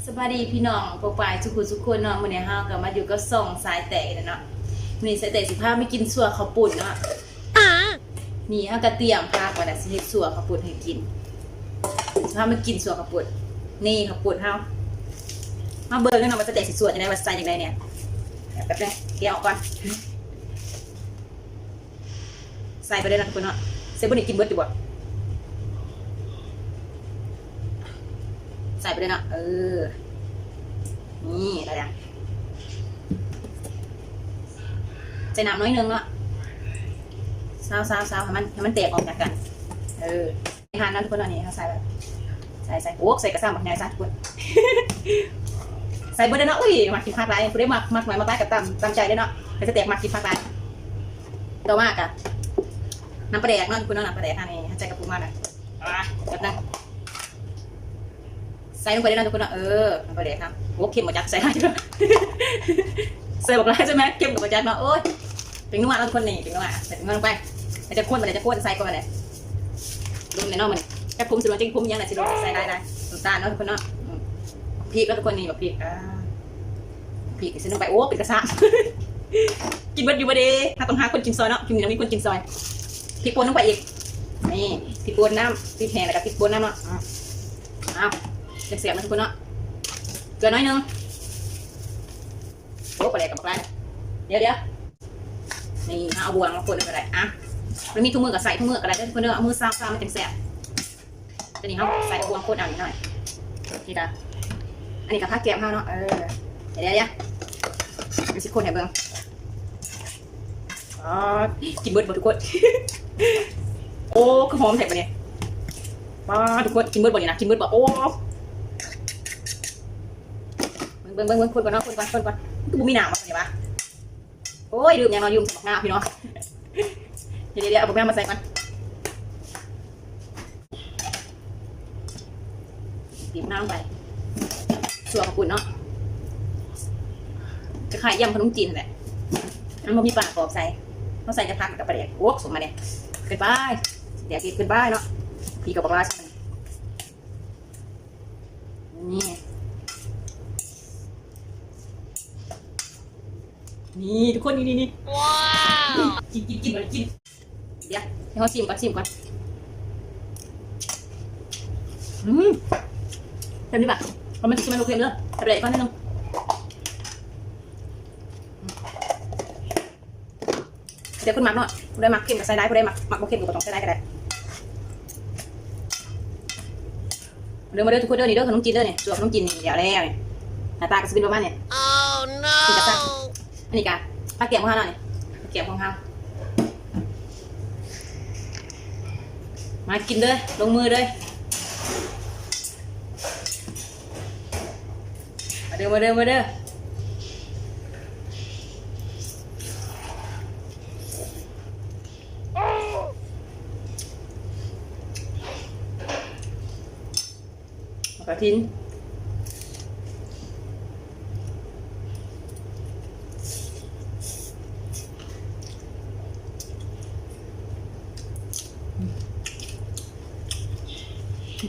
ສະບາຍດີພີ່ນ້ອງປ້ອງປາຍທຸກຜູ້ທຸກຄົນເນາະ, ມື້ນີ້ເຮົາກໍມາຢູ່ກັບຊ່ອງສາຍແຕກອີກແລ້ວເນາະ. ມື້ນີ້ສາຍແຕກຊິພາມາກິນຊົ່ວເຂົ້າປຸ້ນເນາະ. ນີ້ເຮົາກໍຕຽມຜັກໄວ້ແລ້ວ ຊິເຮັດຊົ່ວເຂົ້າປຸ້ນໃຫ້ກິນ. ຊິພາມາກິນຊົ່ວເຂົ້າປຸ້ນ. ນີ້ເຂົ້າປຸ້ນເຮົາ. ມາເບິ່ງກັນເນາະວ່າສາຍແຕກຊິຊົ່ວຈັ່ງໃດ ວ່າໃສ່ຈັ່ງໃດແດ່. ແປັບໜຶ່ງ ແກະອອກກ່ອນ. ໃສ່ໄປເລີຍເນາະທຸກຄົນເນາະ. ໃສ່ເບິດນີ້ກິນເບິດຢູ່ບໍ່? ໃສ່ໄປເລີຍເນາະ. ເອີ ນີ້ໄດ້ແລ້ວ. ໃສ່ນ້ຳໜ້ອຍໜຶ່ງເນາະ. ຊາວໆໆ ໃຫ້ມັນ ໃຫ້ມັນແຕກອອກຈາກກັນ. ເອີ. ອາຫານເນາະທຸກຄົນເນາະ. ນີ້ເຮົາໃສ່ແລ້ວ ໃສ່ ໃສ່ ໂອ້ ໃສ່ກະຊາມບັກໃຫຍ່ຊະທຸກຄົນ. ໃສ່ເບິດເລີຍເນາະ. ອຸ້ຍ ມັກກິນຜັກຫຼາຍ. ຜູ້ໃດມັກ ມັກໜ້ອຍມັກຫຼາຍກໍຕາມ ຕາມໃຈເລີຍເນາະ. ແຕ່ສາຍແຕກມັກກິນຜັກຫຼາຍ. ຕໍ່ມາກະນ້ຳປາແດກເນາະທຸກຄົນເນາະ. ນ້ຳປາແດກເຮົານີ້ ໃສ່ກະປຸ້ນມາແລ້ວ. ອ່າ ແປັບໜຶ່ງ. ໃສ່ລົງໄປເລີຍເນາະທຸກຄົນເນາະ. ເອີ ນ້ຳປາແດກເຮົາ. ໂອ້ ເຄັມບໍ່ຈັກ ໃສ່ຫຼາຍ ໃສ່ບັກຫຼາຍໃຊ່ໄໝ ເຄັມກໍບໍ່ຈັກເນາະ. ໂອ້ຍ ເປັນນົວເນາະທຸກຄົນ. ນີ້ເປັນນົວ ໃສ່ເປັນນົວລົງໄປ. ໃສ່ຈັກຄົນ ໃສ່ຈັກຄົນ ໃສ່ກ່ອນແຫຼະ. ລົງແນ່ນອນມັນ ຈັກຜົງຊິລົງ ຈັກຜົງຫຍັງແຫຼະ ຊິລົງໃສ່ຫຼາຍໆ. ນ້ຳຕານເນາະທຸກຄົນເນາະ. ອືມ ພລິກເນາະທຸກຄົນ. ນີ້ບັກພລິກ ອ່າ ພລິກໃສ່ລົງໄປ. ໂອ້ ເປັນກະຊາມ. ກິນເບິດຢູ່ບໍ່ເດ? ເຮົາຕ້ອງຫາຄົນກິນຊ່ອຍເນາະ. ກິນນີ້ຕ້ອງມີຄົນກິນຊ່ອຍ. ພລິກປົ່ນລົງໄປອີກ. ນີ້ ພລິກປົ່ນນຳ ພລິກແຫ້ງ ແລ້ວກໍພລິກປົ່ນນຳເນາະ. ອືມ ອ້າວ ແຊບໆ ເນາະທຸກຄົນເນາະ. ເກືອໜ້ອຍໜຶ່ງ. ໂອ້ ປາແດກກໍບັກຫຼາຍ. ດຽວໆ ນີ້ ເຮົາເອົາບ່ວງມາຄົນກໍໄດ້. ອ່ະ ມັນມີຖົງມືກໍໃສ່ຖົງມືກໍໄດ້ເດີທຸກຄົນເດີ. ເອົາມືຊາວໆ ມັນຈັ່ງແຊບ. ຕົວນີ້ເຮົາໃສ່ບ່ວງຄົນເອົາອີກໜ້ອຍ. ນີ້ກະ ອັນນີ້ກະຜັກແກ້ມເຮົາເນາະ. ເອີ ດຽວໆ ດຽວຊິຄົນໃຫ້ເບິ່ງ. ອໍ ກິນເບິດບໍ່ທຸກຄົນ? ໂອ້ ຄືຫອມແທ້ບາດນີ້. ປ້າ ທຸກຄົນ ກິນເບິດບໍ່ນີ້ນະ? ກິນເບິດບໍ່? ໂອ້ ເບິ່ງໆໆ ຄົນກ່ອນເນາະ ຄົນກ່ອນ ຄົນກ່ອນ. ຄືບໍ່ມີນ້ຳວະ ນີ້ວະ? ໂອ້ຍ ລືມຫຍັງເນາະ ລືມໃສ່ບັກນາວພີ່ນ້ອງ. ດຽວໆ ເອົາບັກນາວມາໃສ່ກ່ອນ. ບີບນ້ຳໄປ ຊົ່ວເຂົ້າປຸ້ນເນາະ. ຄ້າຍໆ ຢຳຂະໜົມຈີນຫັ້ນແຫຼະ ມັນບໍ່ມີປາກອບໃສ່. ເຮົາໃສ່ແຕ່ຜັກກັບປາແດກ. ໂອ້ ສົມມາແດ່ ເກີນໄປ ແດກເຜັດເກີນໄປເນາະ. ພລິກກໍບັກຫຼາຍ. ນີ້ ນີ້ທຸກຄົນ ນີ້ໆໆ. ວ້າວ ກິນ ກິນ ກິນ ກິນ. ດຽວ ດຽວເຮົາຊີມກ່ອນ ຊີມກ່ອນ. ອືມ ແບບນີ້ບາດ ເອົາມາກິນ ມັນບໍ່ເຄັມເດີ. ໃສ່ປາແດກອີກໜ້ອຍໜຶ່ງ. ແຕ່ຄົນມັກເນາະ ຜູ້ໃດມັກເຄັມກໍໃສ່ຫຼາຍ ຜູ້ໃດມັກ ມັກບໍ່ເຄັມກໍບໍ່ຕ້ອງໃສ່ຫຼາຍກໍໄດ້. ມາເດີ ມາເດີທຸກຄົນເດີ. ນີ້ເດີ ຂະໜົມຈີນເດີ ນີ້ ຊົ່ວຂະໜົມຈີນນີ້ແລ້ວໆ ນີ້ ໜ້າຕາກໍຊິເປັນປະມານນີ້. ໂອ້ໂນ ກິນກະຊາ. ອັນນີ້ກະຜັກແກ້ມຂອງເຮົາເນາະ ນີ້ ຜັກແກ້ມຂອງເຮົາ. ມາກິນເດີ ລົງມືເດີ. ມາເດີ ມາເດີ ມາເດີ. ໝາກກະທິນ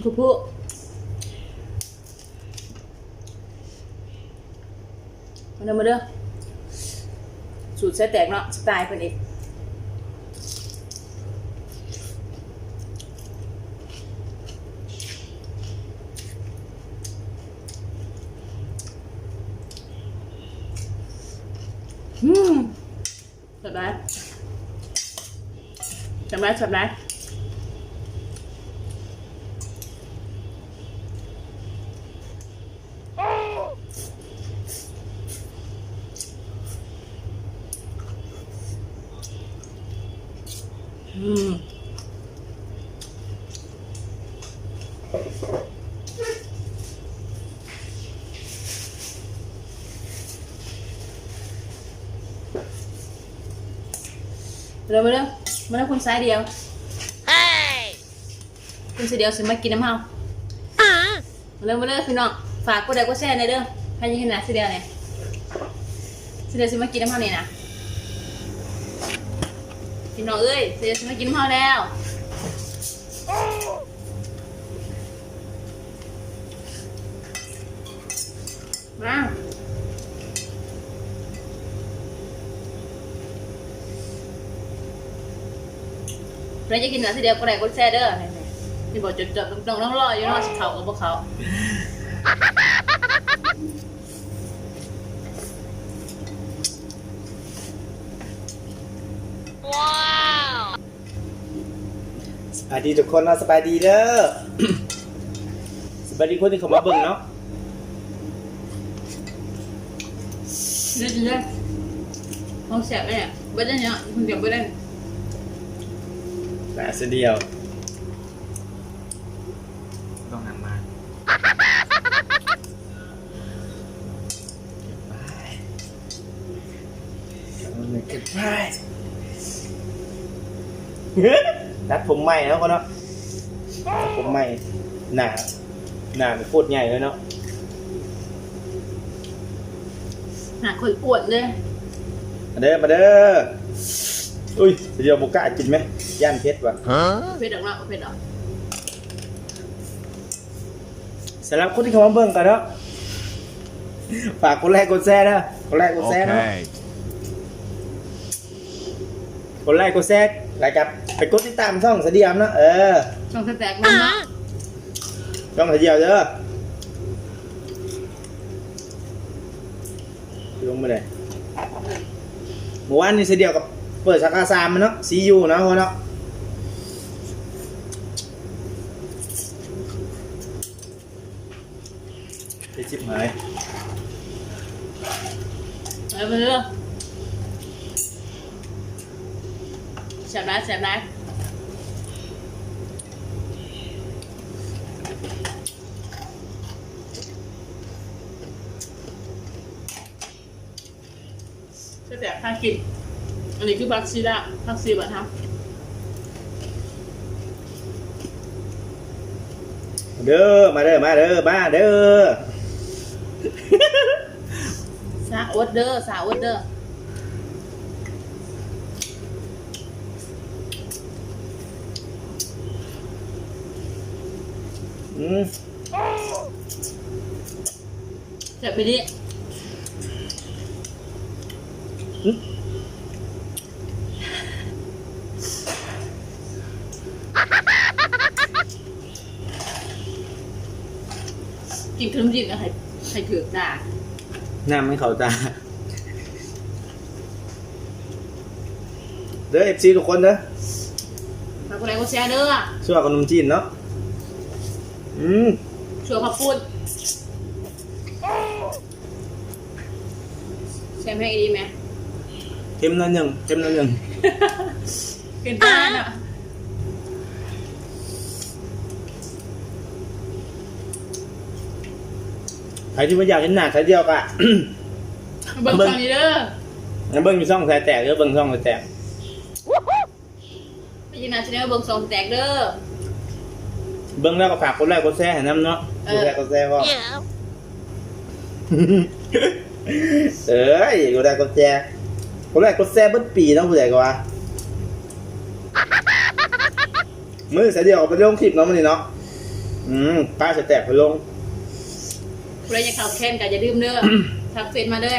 ຄືຜູ້ ມາເດີ ມາເດີ ສູດສາຍແຕກເນາະ ສະໄຕເພິ່ນເອງ. ອືມ ແຊບຫຼາຍ ແຊບຫຼາຍ ແຊບຫຼາຍ. ອືມ ມາເດີ ມາເດີ ມາເດີ ຄົນສາຍດຽວ ຄົນສາຍດຽວຊິມາກິນນຳເຮົາ. ມາເດີ ມາເດີພີ່ນ້ອງ ຝາກກົດໄລກົດແຊແດ່ເດີ ໃຜຢາກເຫັນໜ້າສາຍດຽວນີ້ ສາຍດຽວຊິມາກິນນຳເຮົານີ້ນະ. ພີ່ນ້ອງເອີຍ ສາຍດຽວຊິມາກິນນຳເຮົາແລ້ວ. ມາ ມາ ໃຜຢາກກິນໜ້າສະດຽວ ກົດໄລ້ກົດແຊເດີ. ນີ້ບໍ່ ຈົດໆ ຕ້ອງໆ ຕ້ອງລໍຢູ່ເນາະ ຊິເຂົ້າກໍບໍ່ເຂົ້າ. ສະບາຍດີທຸກຄົນເນາະ ສະບາຍດີເດີ ສະບາຍດີຄົນທີ່ເຂົ້າມາເບິ່ງເນາະ. ເດີໆ ຂອງແຊບແທ້ ເບິດແລ້ວເນາະ ຄົນດຽວເບິດແລ້ວ ໜ້າສະດຽວ ຕ້ອງຫັນມາ. ຕັດຜົມໃໝ່ເນາະ ເນາະ ຕັດຜົມໃໝ່ ໜ້າ ໜ້າໂຄດໃຫຍ່ເລີຍເນາະ. ໜ້າຂ້ອຍອ້ວນເດ້. ມາເດີ ມາເດີ. ອຸ້ຍ ດຽວບໍ່ກ້າກິນແມະ ຢ້ານເຜັດວ່າ. ເຜັດດອກເນາະ ເຜັດດອກ. ສຳລັບຄົນທີ່ເຂົ້າມາເບິ່ງກັນເນາະ ຝາກກົດໄລ້ກົດແຊເດີ ກົດໄລ້ກົດແຊເນາະ ໂອເຄ ກົດໄລ້ກົດແຊ ແລ້ວກໍໄປກົດຕິດຕາມຊ່ອງສະດຽວເນາະ. ເອີ ຊ່ອງສະແຕັກເນາະ ຊ່ອງສະດຽວເດີ. ລົງມາເລີຍ ມື້ວານນີ້ສະດຽວກໍເປີດສາຂາສາມເນາະ ຊີຢູເນາະ ເນາະ. ໄປຊິບໝາຍ ເອີ ມາເດີ ແຊບຫຼາຍ ແຊບຫຼາຍ. ແຊບໆ ພາກິນ ອັນນີ້ຄືຜັກຊີລາວ ຜັກຊີບ້ານເຮົາ. ເດີ ມາເດີ ມາເດີ ມາເດີ. ສາອົດເດີ ສາອົດເດີ. ອືມ ແຊບອີ່ຫຼີ. ກິນຂະໜົມຈີນກໍໃຫ້ ໃຫ້ຖືກຕາ ນ້ຳມັນເຂົ້າຕາ. ເດີ ເອັຟຊີ ທຸກຄົນເດີ ຝາກກົດໄລ້ກົດແຊເດີ ຊົ່ວຂະໜົມຈີນເນາະ. ອືມ ຊົ່ວເຂົ້າປຸ້ນ ແຊບແຮງອີ່ຫຼີແມະ. ເຄັມໜ້ອຍໜຶ່ງ ເຄັມໜ້ອຍໜຶ່ງ ເປັນຕາເນາະ. ໃຜທີ່ບໍ່ຢາກເຫັນໜ້າສາຍດຽວກະ ເບິ່ງ ເບິ່ງຊ່ອງນີ້ເດີ ມາເບິ່ງຢູ່ຊ່ອງສາຍແຕກເດີ ເບິ່ງຊ່ອງສາຍແຕກ. ໄປຢູ່ໜ້າແຊນແນວເບິ່ງຊ່ອງສາຍແຕກເດີ ເບິ່ງແລ້ວກໍຝາກກົດໄລ້ກົດແຊໃຫ້ນຳເນາະ. ເອີ ກົດໄລ້ກົດແຊພ້ອມ ເອີຍ ກົດໄລ້ກົດແຊ ກົດໄລ້ກົດແຊເບິດປີເນາະ ຜູ້ໃດກໍວ່າ. ມື້ສາຍດຽວກໍບໍ່ໄດ້ລົງຄລິບເນາະມື້ນີ້ເນາະ. ອືມ ປ້າສາຍແຕກໄປລົງ. ຜູ້ໃດຢາກເຂົ້າແຄນກໍຢ່າລືມເດີ ທັກເຟສມາເດີ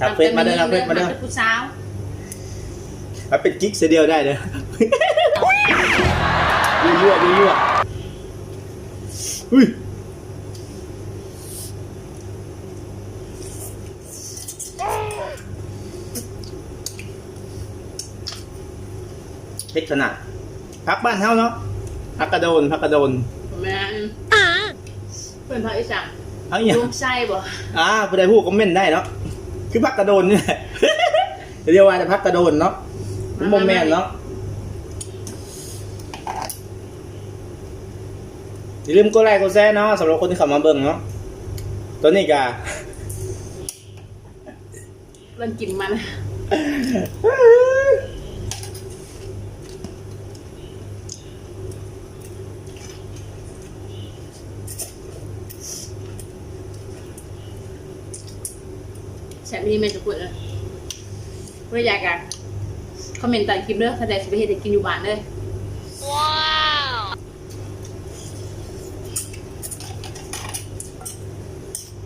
ທັກເຟສມາເດີ ທັກເຟສມາເດີ ມາເປັນຜູ້ສາວ. ມາເປັນກິກສາຍດຽວໄດ້ເດີ. ຍົວໆ ຍົວໆ ອຸ້ຍ. ເຜັດຂະໜາດ ຜັກບ້ານເຮົາເນາະ ຜັກກະໂດນ ຜັກກະໂດນ. ແມ່ນ ເພິ່ນຜັກອີ່ຫຍັງ? ຜັກອີ່ຫຍັງ? ລວມໄຊບໍ່? ອ່າ ຜູ້ໃດຮູ້ຄອມເມັນໄດ້ເນາະ ຄືຜັກກະໂດນນີ້ແຫຼະ. ຮຽກວ່າແຕ່ຜັກກະໂດນເນາະ ມັນບໍ່ແມ່ນເນາະ. ຢ່າລືມກົດໄລ້ກົດແຊເນາະ ສຳລັບຄົນທີ່ເຂົ້າມາເບິ່ງເນາະ. ຕອນນີ້ກະ ເລີ່ມກິນມັນ ແຊບອີ່ຫຼີແມ່ນ ທຸກຄົນເອີຍ. ຜູ້ໃດຢາກກະຄອມເມັນໃຕ້ຄລິບເດີ ສາຍແຕກຊິໄປເຮັດໃຫ້ກິນຢູ່ບ້ານເດີ. ວ້າ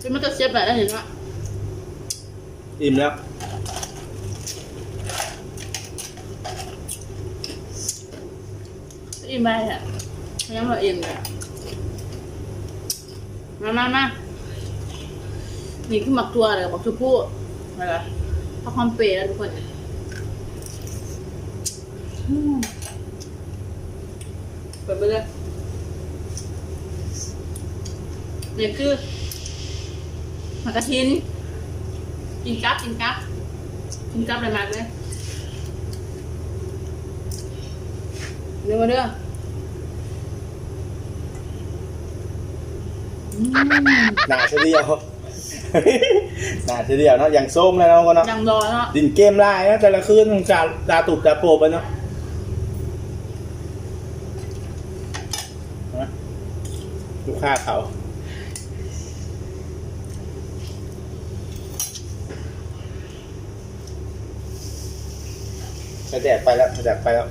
ວ. ເປັນມັນກໍເຊບໄດ້ແລ້ວນີ້ເນາະ. ອີ່ມແລ້ວ. ອີ່ມໄວແທ້ ຍັງບໍ່ອີ່ມເລີຍ. ມາ ມາ ມາ. ນີ້ຄືໝາກຖົ່ວ ແລ້ວກໍບັກຖົ່ວພູ ແລ້ວກໍຜັກຫອມເປແລ້ວທຸກຄົນ. ອືມ ເປີດເບິ່ງເດີ. ນີ້ຄືໝາກກະທິນ. ກິນກັບ ກິນກັບ ກິນກັບແລ້ວໝາກເລີຍ. ເດີມາເດີ. ອືມ ໜ້າຊະດຽວ ໜ້າຊະດຽວເນາະ. ຢ່າງໂຊມເລີຍເນາະ ຄົນເນາະ. ຢ່າງຫຼໍ່ເນາະ. ຫຼິ້ນເກມຫຼາຍເນາະ ແຕ່ລະຄືນ ຕາ ຕາຕຸບຕາໂປໄປເນາະ. ລູກຄ້າເຂົາ ສະແດກໄປແລ້ວ ສະແດກໄປແລ້ວ.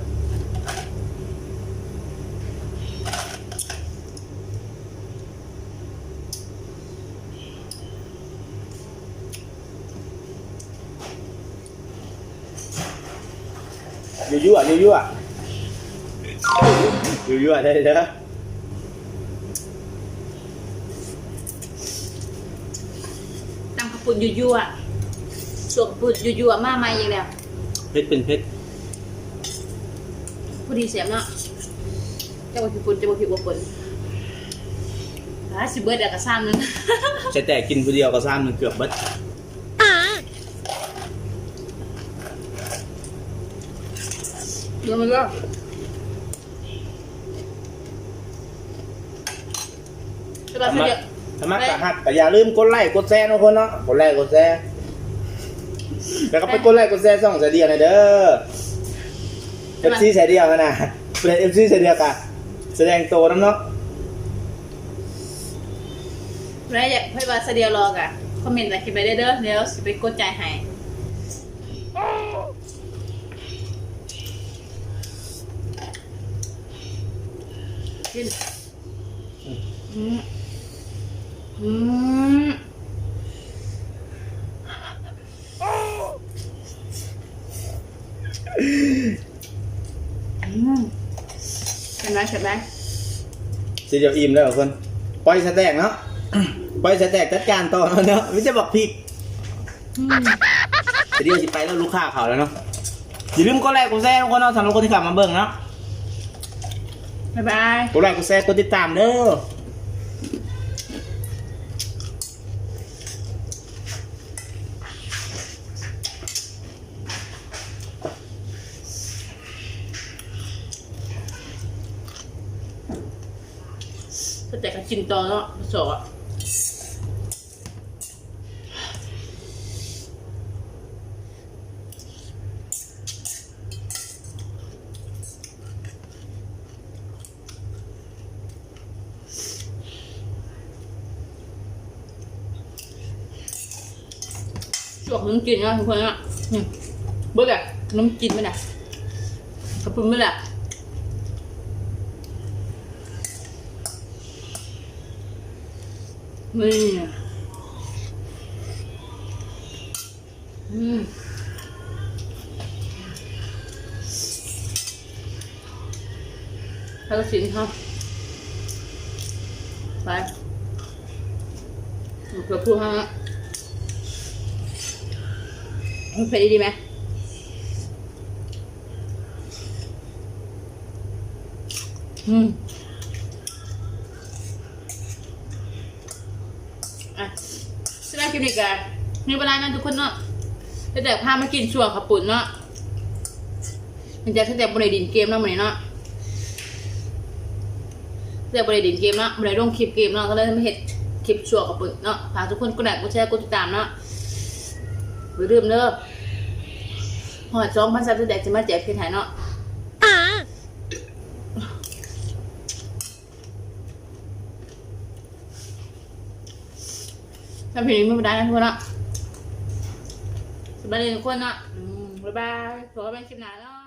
ຍົວໆ ຍົວໆ ຍົວໆ ໄດ້ເດີ. ຕຳເຂົ້າປຸ້ນຍົວໆ ຊວກເຂົ້າປຸ້ນຍົວໆ ມາໃໝ່ອີກແລ້ວ. ເຜັດເປັນເຜັດ ພໍດີແຊບເນາະ. ຈັກວ່າພິກປົ່ນ ຈັກວ່າພິກບໍ່ປົ່ນ. ອາ ຊິເບິດແລ້ວກໍຊາມໜຶ່ງ ສະແຕກກິນຜູ້ດຽວກໍຊາມໜຶ່ງ ເກືອບເບິດ. ເດີມາເດີ. ຖ້າມັກ ຖ້າມັກກໍຮັກ ກໍຢ່າລືມກົດໄລ້ກົດແຊເນາະ ຄົນເນາະ. ກົດໄລ້ກົດແຊ ແລ້ວກໍໄປກົດໄລ້ກົດແຊຊ່ອງສາວດຽວແດ່ເດີ. ເອັຟຊີສາວດຽວຫັ້ນນະ ເປັນເອັຟຊີສາວດຽວກໍສະແດງໂຕນຳເນາະ. ໃຜຢາກ ໃຜວ່າສາວດຽວຫຼໍ່ກໍຄອມເມັນໃຕ້ຄລິບໄວ້ເດີ ດຽວຊິໄປກົດໃຈໃຫ້. ກິນ ອືມ ອືມ ອືມ ເປັນໄງ ແຊບໄດ໋? ທີດຽວອີ່ມແລ້ວເພິ່ນ ປ່ອຍສະແຕກເນາະ ປ່ອຍສະແຕກຈັດການຕໍ່ເນາະ ມີແຕ່ບັກພິກ. ອືມ ດຽວຊິໄປແລ້ວ ລູກຄ້າເຂົ້າແລ້ວເນາະ. ຢ່າລືມກົດໄລ້ກົດແຊທຸກຄົນເນາະ ສຳລັບຄົນທີ່ເຂົ້າມາເບິ່ງເນາະ. ບາຍບາຍ. ກົດໄລ້ກົດແຊ ກົດຕິດຕາມເດີ. ແຕ່ກໍກິນຕໍ່ເນາະ ຊອກ. ຊ່ວງຂະໜົມຈີນເນາະ ທຸກຄົນເນາະ. ອືມ ເບິ່ງແຫຼະ ຂະໜົມຈີນມັນນະ ຂະປຸ້ນມັນນະ. ນີ້ ອືມ ແລ້ວກໍຊີ້ນເຮົາ ໄປ ເກືອບພູເຮົາ ເຜັດອີ່ຫຼີແມ. ອືມ ອ່ະ ສຳລັບຄລິບນີ້ກໍມີເວລານຳທຸກຄົນເນາະ ແຕ່ພາມາກິນຊົ່ວເຂົ້າປຸ້ນເນາະ. ຫຼັງຈາກຕັ້ງແຕ່ບໍ່ໄດ້ຫຼິ້ນເກມເນາະ ມື້ນີ້ເນາະ ແຕ່ບໍ່ໄດ້ຫຼິ້ນເກມເນາະ ບໍ່ໄດ້ລົງຄລິບເກມເນາະ ກໍເລີຍມາເຮັດຄລິບຊົ່ວເຂົ້າປຸ້ນເນາະ. ຝາກທຸກຄົນກົດໄລ້ ກົດແຊ ກົດຕິດຕາມເນາະ ຢ່າລືມເດີ. ຮອດສອງພັນຊັບ ແລ້ວຊິມາແຈກເພຈໃຫ້ເນາະ. ສຳລັບຄລິບນີ້ມີເວລານຳທຸກຄົນເນາະ ສະບາຍດີທຸກຄົນເນາະ. ອືມ ບາຍບາຍ ພົບກັນໃໝ່ຄລິບໜ້າເນາະ.